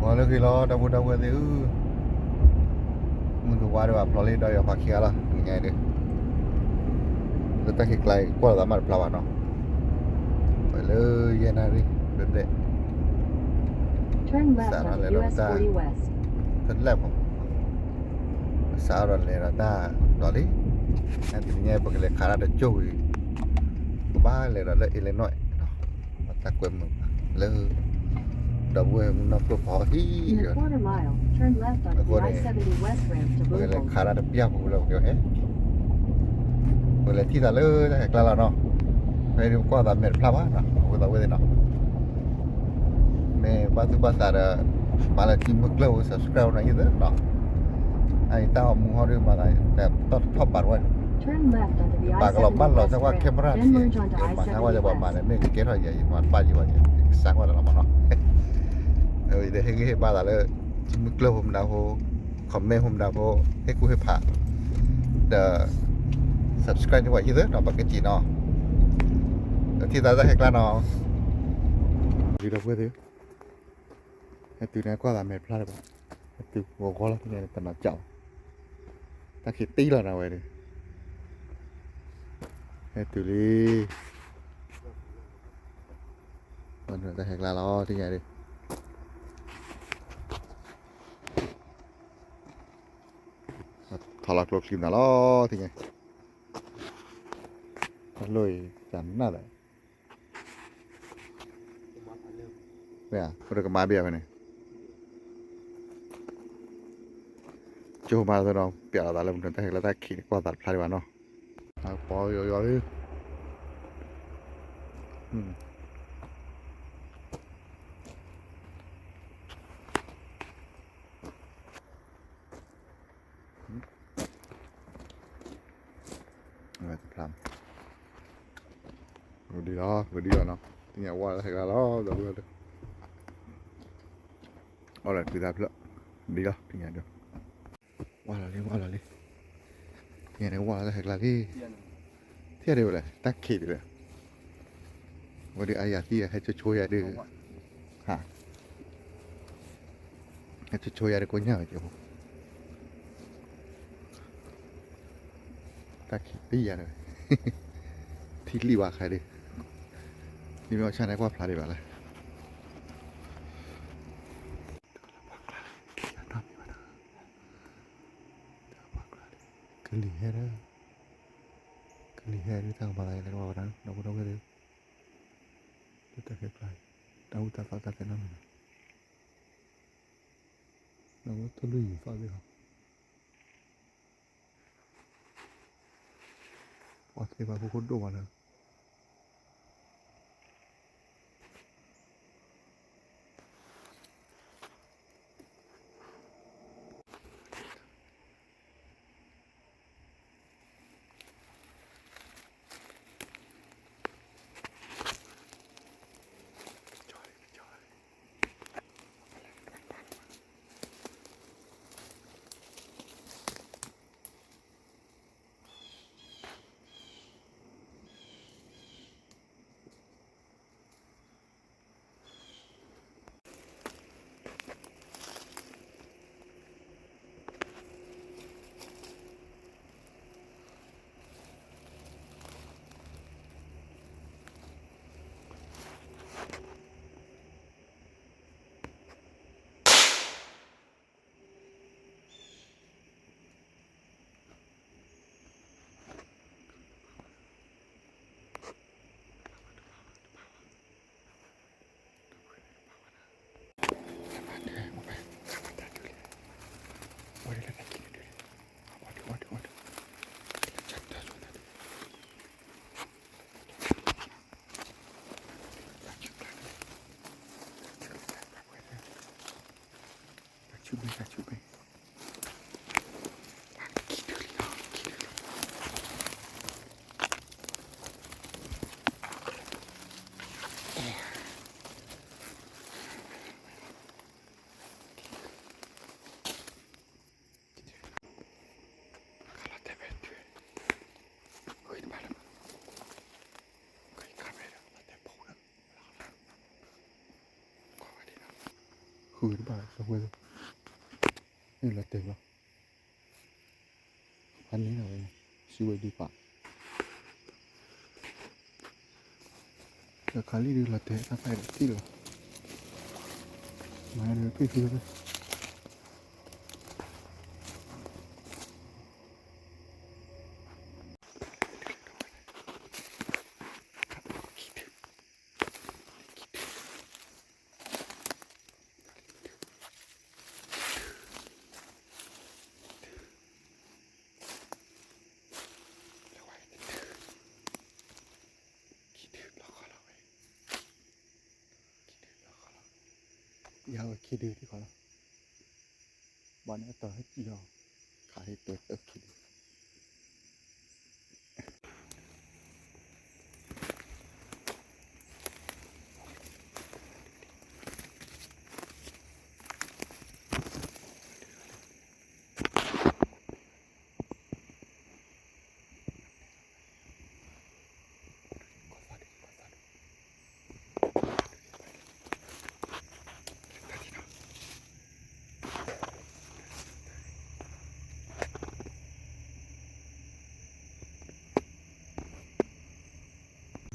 လၢဂ့ၤလီၤ ဒီပုၢ်ဒီဝဲၢ်သ့ၣ်ဧၢ, မုၢ်တဝါဒံးဘၣ်ဖျိးလံ ဒီးယွၤပာ်ခံဂၤလီၤ နညါဒီး, လၢတၢ်ခံးကျါအံၤ ကွၢ်လီၤသးမးတဖျါဘၣ်နီၤ, ပှဲၤလၢယဲၢ်နၣ်ရံၣ် ဘျဲၣ်ဘျဲၣ်, စးထီၣ်လဲၤဒီးတၢ်, တလဲၣ်ဖိ စးထီၣ်ဒီးလဲၤဒီးတၢ်ဒီးလံ, တနံၤညါပကလဲၤခးတၢ်တကၠိၢ်ဝံၤ, ကဘၣ်လဲၤဒီးလၢ Illinois နီၤ, တၢ်ကွဲမုာ်လၢ ဒီပုၢ်ဝဲၢ်မုၢ်နီၢ်ကျိၣ်ဖီဟံၣ်, အဃိန့ၣ်, ပကလဲၤခးတၢ်တပျၢ်ပူၤလၢပကဟဲ, ပကလဲၤထံၣ်သးလၢတၢ်ဟဲကျါလီၤနီၤ, ဖဲဒၣ်ပကွၢ်သးမဲာ်တဖျါဘၣ်နီၤ အဃိသးဝဲသ့ၣ်နီၤ မ့ၢ်ဘၣ်သူၣ်ဘၣ်သးဒီး, မၤလၢထံမုၢ်ကျၢၢ်ဖိ subscribe နီၤယသးနီၤ, အအံၤတၢ်အိၣ်မူဟီဒုးမၤသး, တၢ်တထီၣ်ဘၣ်တဝဲ, ဘၣ်ကလီၤဘၣ်လီၤသးကွၢ် camera ထံ, မၤသးကွၢ်ယပှၤမၤန့ၣ် မ့ၢ်ကကဲထီၣ်ယၤ ယမၤတဘၣ်ယဘၣ်ယကစးကွၢ်တလီၤမးနီၤ, အဝဲယဟ့ၣ်ဂံၢ်ဟ့ၣ်ဘါသးလၢ, ထံမုၢ်ကျၢၢ်ဖိမနုၤဖိ, comment ဖိမနုၤဖိ, ဟ့ၣ်ကူၣ်ဟ့ၣ်ဖး, ဒီး, subscribe န့ၢ်ပှၤယသးနီၤ ပကစံးနီၤ ထံၣ်သးတၢ်ဟဲကျါနီၤ, ဒီပုၢ်ဝဲၢ်သ့ၣ်, ဟဲတုၤန့ၣ်ကွၢ်သးမဲာ်တဖျါလၢၤဘၣ်, ဟဲတုၤဂီၤဂီၤလီၤ တနံၤညါန့ၣ် တနီၤကၠီ, တၢ်ခံးတံၢ်လီၤနၤဝဲဒီး, ဟဲတုၤလံ, တၢ်ဟဲကျါလီၤ တနံၤညါဒီး ထီၣ်လီၤကျိချံမနုၤလီၤ တနံၤညါ, တၢ်လိၣ်အံၤ ကနၣ်သး မ့ၢ်ဧါ ပတကမၤဘၣ်ဖဲန့ၣ်, ကၠိမၤသနီၤ ပျဲလီၤသးလၢမနုၤတၢ်ဟဲကျါတၢ်ခံးန့ၣ် ကွၢ်သးတဖျါဒံးဘၣ်နီၤ, ပီၤယီၤယီၤလံ ဝဲတဖျါ, ဝဲဒ်လီၤ ဝဲဒ်လီၤနီၤ, သ့ၣ်ညါဝဲလၢဟဲကျါလီၤ ဒီပုၢ်ဝဲၢ်, အီၣ်လီၤတုၤတၢ်ဖျၢၣ်, ဒ်လီၤ သ့ၣ်ညါဒီး, ဝဲလီၤလံ ဝဲလီၤလံ, သ့ၣ်ညါန့ၣ်ဝဲလီၤလၢဟဲကျါလံ, ထံၣ်ဒ်ဝဲလဲၣ် တၢ်ခံးဒ်လဲၣ်, ဝဲဒ်အါယၤသံယၤ ဟဲဆိဆိယၤဒ်, ဟါ ဟဲဆိဆိယၤဒီးကိညၢ်ဝဲက့ၤ, တၢ်ခံးတံၢ်ယၤန့ၣ်, ထံၣ်လံဘၣ်ခါဒ်, ဒ်မ့ၢ်အီၣ်ဆၣ်န့ၣ်ကွၢ်ဖျါဒံးဘၣ်လၢ, ကလံၤဟဲဒီး, ကလံၤဟဲဒ်တၢ်ကမၤသးယၤလၢကဘၣ်ဝဲဒၣ် ဒီပုၢ်ဒီဝဲၢ်သ့ၣ်, လၢတၢ်ခဲကျါ, တၢ်အူတၢ်သီတၢ်သဲနီတမံၤ, နဝဲတၢ်လုၢ်ယံၤသီသ့ၣ်လီၤ, ပှၤသ့ၣ်ပှၤဖိခိၣ်ဒိၣ်မးလၢ ခုၣ်တဘၣ်လီၤဝဲ, လီၤတဲာ်လီၤ, ဖးန့ၢ်လီၤဝဲ, စုဝဲဒုးပာ်, တခါလံဒုးလီၤတဲာ်တၢ်ဖးအံၤတ့ၢ်လီၤ, မၤဒုးပ့ၢ်ဖံဝဲ ယၤဝဲခံဒုထံၣ်ဃီလီၤ, ဘၣ်န့ၣ်အတီၤဟဲကံၢ်လီၤ, ခးဟဲတဲတၢ်ခံဒု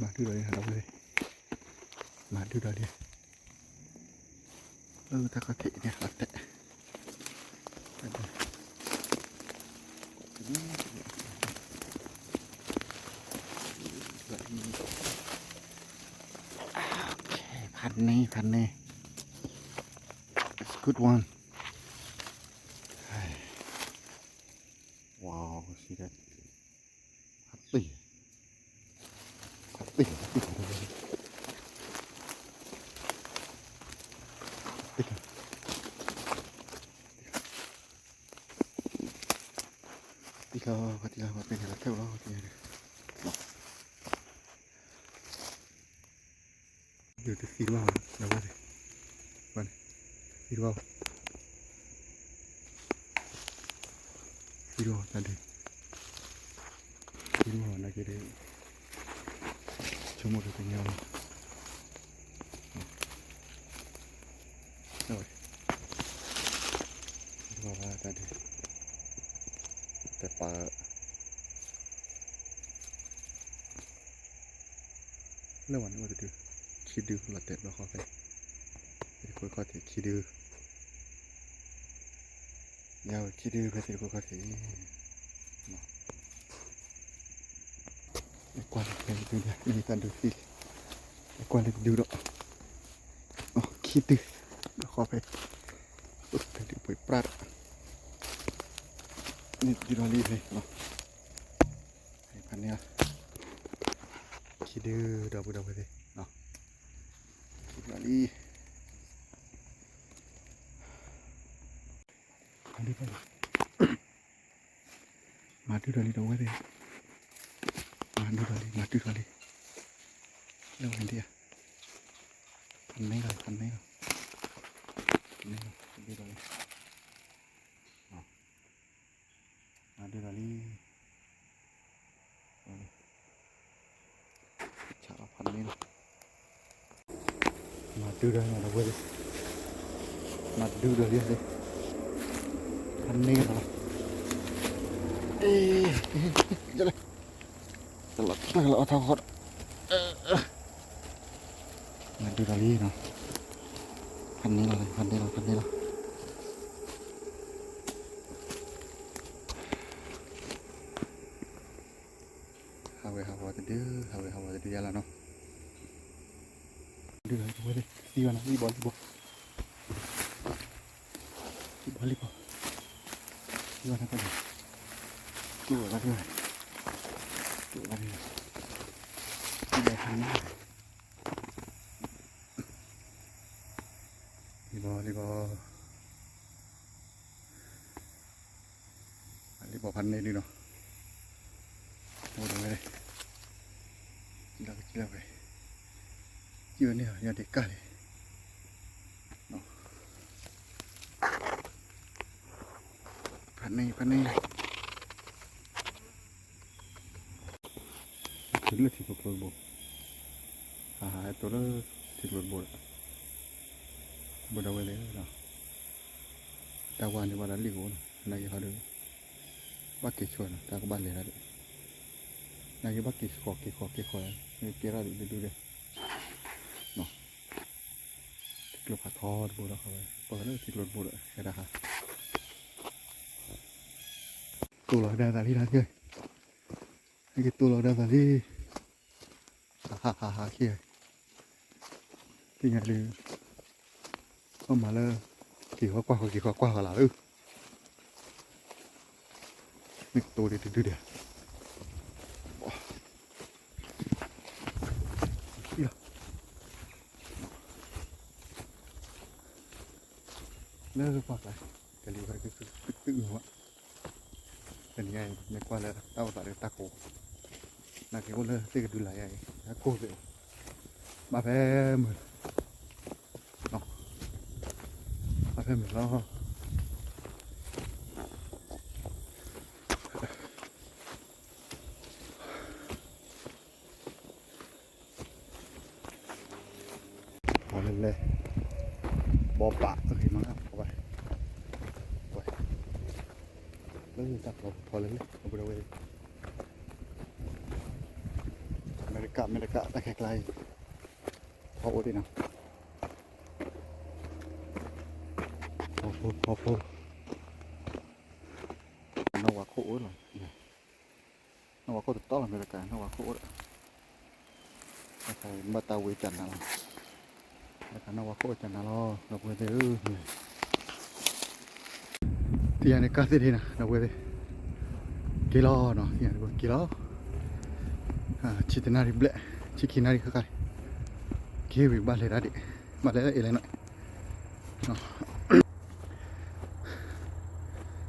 မၤဒုဒီးလံ, မၤဒုဒီးလံ, လၢတၢ်ခီၣ်ထံးန့ၣ် ဟးတဲာ်, ဖးန့ၢ် ဖးန့ၢ်, it's a good one, wow, see that, ဖးတ့ၢ်, ဖးတ့ၢ်, ဖးတ့ၢ်, ဖးတ့ၢ်လီၤ, ဖးတ့ၢ်လီၤ, ဖးတ့ၢ်လီၤ, ဒုးတသံဘၣ်, ဒီးဝဲ, သံဘၣ်, သံဘၣ်တၢ်ဒုး, သံဘၣ်နာ်က့ဒုး, ဆိကမိၣ်ဒုးတညီလီၤ, သံဘၣ်တၢ်ဒုး, တပာ် လၢဝဲန့ၣ်အိၣ်တဒု, ခံဒုလီၤတဲာ်ဘျီဃီဖဲ, သ့ၣ်တခိၣ်ခီၣ်ထံးခံဒု, ယၤဝဲခံဒုဖဲသ့ၣ်တခိၣ်ခီၣ်ထံး, ကွၢ်လၢဖဲတဒု, မ့ၢ်တၢ်ဒုးသံ, ကွၢ်လၢတဒုဒီး, ခံဒု, ဘျီဃီဖဲ, တဒုပှ့ၤပြၢ်ဒီး, န့ၣ်တဒုလီၤလံဖဲ, ဖးန့ၢ်လီၤ, ခံဒုဒီပုၢ်ဒီဝဲၢ်သ့ၣ်, ခံဒုလီၤလံ, မၤဒုဒီးလံဒီပုၢ်ဝဲၢ်သ့ၣ်, မၤဒုဒီးလံ မၤဒုဒီးလံ, လၢဝဲဒၣ်, ဖးန့ၢ်လီၤ ဖးန့ၢ်လီၤ, ဖးန့ၢ်လီၤ ဒုဒီးလံ, မၤဒုဒီးလံ, ဆးလီၤဖးန့ၢ်လီၤ, မၤဒုဒီးလံဒီပုၢ်ဝဲၢ်သ့ၣ်, မၤဒုဒီးလံ, ဖးန့ၢ်လီၤ, တလီၤထီၣ်လီၤအီၣ်ထီၣ်ဃီဒီး, မၤဒုဒီးလံနီၤ, ဖးန့ၢ်လီၤ ဖးန့ၢ်လီၤ ဖးန့ၢ်လီၤ, ဟးဝဲဟးဝီၤတဒု ဟးဝဲဟးဝီၤတဒုယါလီၤနီၤ, ဒုဒီးလံ သံဝဲနီၤ လံဘီလံဘီ, လံဘီလံဘီ, သံဝဲနီၤ က့ၤဝဲဒၣ် က့ၤဝဲဒၣ်, က့ၤဝဲဒၣ်, လံဘီ လံဘီ, လံဘီဖးန့ၢ်လံနီၤ, အိၣ်ဒီးဝဲ, ကံလီၤကံလီၤဝဲ, ကံဝဲန့ၣ် ယၤဒ့ကၢ်လံ, ဖးန့ၢ် ဖးန့ၢ်, တုၤလၢထံကျိကျိတဘိ, ဟးဟးအဲၣ်တိၢ်လၢထံကျိတဘိဒီး, ဘၣ်ဒီးဝဲလဲၣ်နီၤ, တၢ်ဝါန့ၣ်ဘၣ်ဒီးလံၣ်ကအိၣ်နီၤ, နာ်က့ဟီဒီး ဘၣ်က့ၤဆိနီၤ, တၢ်ကဘၣ်လဲၤဒၣ်ဒံး, နာ်က့ဘၣ်က့ၤဃီၤက့ၤဃီၤက့ၤဃီၤ, ကဲထီၣ်ဒံးဒုဒုဒဲး, ထံကျိဖးထီတဘိဒီးဃီဝဲ, ပှၤလၢထံကျိတဘိဒီး ဟဲဒၣ်ဟး တိၢ်လီၤဒၣ်သးလံ နက့တိၢ်လီၤဒၣ်သးလံ, ဟးဟးဟးဟးခံဂၤ, သ့ၣ်ညါဒုး, ပမၤလၢ က့ၤဃီကွၢ်ဃီက့ၤဃီကွၢ်ဃီလၢ်ဧၢ, မ့ၢ်ကတိၤဒံးတဒုဒဲး, လၢပှၢ်ကျါ, ကလံၤဝဲသုသုသုသုမုာ်ဝဲ, တနံၤညါအံၤ မ့ၢ်ကွၢ်လၢတၢ်အိၣ်သးဒီးတၢ်ကိး, နာ်က့အိၣ်လၢသ့ၣ်ကဒုလၢယၤအံၤ တၢ်ကိးသ့ၣ်, ဘၣ်ဖဲမုာ်လီၤ, ဘၣ်ဖဲမုာ်လီၤ. ဖီလဲၣ်လဲၣ်, ဘီပာ်ဂ့ၤမး, ဝဲ, ဝဲ, လၢတၢ်ဖီဖီလဲၣ်လဲၣ်, အပူၤဝဲ, အမဲရကၤ အမဲရကၤ တၢ်ခဲကျါအံၤ, ဖီအိၣ်ဒံးနီၤ, ဖီဖိ ဖီဖိ, နီၢ်ဝၤခိၣ်အိၣ်လီၤ. နီၢ်ဝၤခိၣ်တတီလီၤ အမဲရကၤ နီၢ်ဝၤခိၣ်အိၣ်ဒီး, ဘၣ်တၢ်ဝံကနၤလီၤ, ဘၣ်တၢ်နီၢ်ဝၤခိၣ်ကနၤလီၤ ဒီပုၢ်ဝဲၢ်သ့ၣ်ဧၢ, သ့ၣ်ညါန့ၣ် ကၢ်သ့ၣ်တဟ့ၣ်နၤ ဒီပုၢ်ဝဲၢ်သ့ၣ်, က့ၤလီၤနီၤ သ့ၣ်ညါန့ၣ် က့ၤလီၤ, ဆံတနၣ်ရံၣ်ဘျဲၣ် ဆံခံနၣ်ရံၣ်ဃၣ်ဃၣ်န့ၣ်, က့ၤဝံၤဘၣ်လဲၤဒၣ်ဒံး, ဘၣ်လဲၤလၢအ့လဲၣ်နီၤ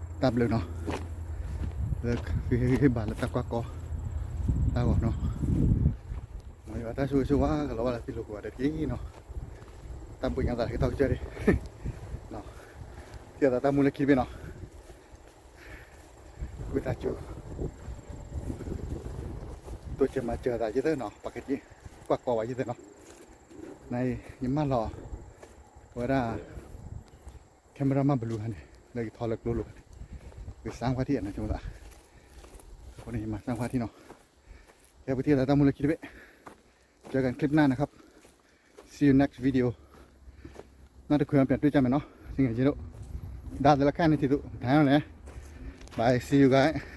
တၢ်ဘျုးနီၤ, လၢဃ့ဟ့ၣ်ဂံၢ်ဟ့ၣ်ဘါလၢတၢ်ကွၢ်ကီ, တၢ်ဂီၤနီၤ, မ်ယွၤတၢ်ဆိၣ်ဂ့ၤဆိၣ်ဝါကလီၤဘၣ်လၢသုလိၤကိးဂၤဒဲးတက့ၢ်နီၤ, တၢ်ဘှံးညါသးလၢကတီၢ်ကစၢၢ်ဒၣ်, ထံၣ်သးတၢ်မူလၢခံတဘ့ၣ်နီၤ, ဝံသးစူၤ တိစၢၤမၤစၢၤသးယသ့ၣ်နီၤ, ပှၤကကွၢ်ကီဝဲယသ့ၣ်နီၤ, နအံၤ ယမၢလီၤ အဝဲဒၣ် camera မၢဘလူးခါန့ၣ် လၢယထီလၢကျိလိၤခါန့ၣ်, ယစၢ်ကွၢ်ထံၣ်နီၤ ဆိသး, အဃိန့ၣ် ယမၤစၢ်ကွၢ်ထံၣ်နီၤ, ကဲပထံၣ်သးတၢ်မူလၢခံတဘ့ၣ်, เจอกันคลิปหน้านะครับ, see you next video, น่าจะคุยกันเปลี่ยนด้วยจ้าไหมเนาะ, สิ่งอย่างเช่น ได้แล้วแค่นี้ที่สุดท้ายแล้วนะ, bye, see you guys.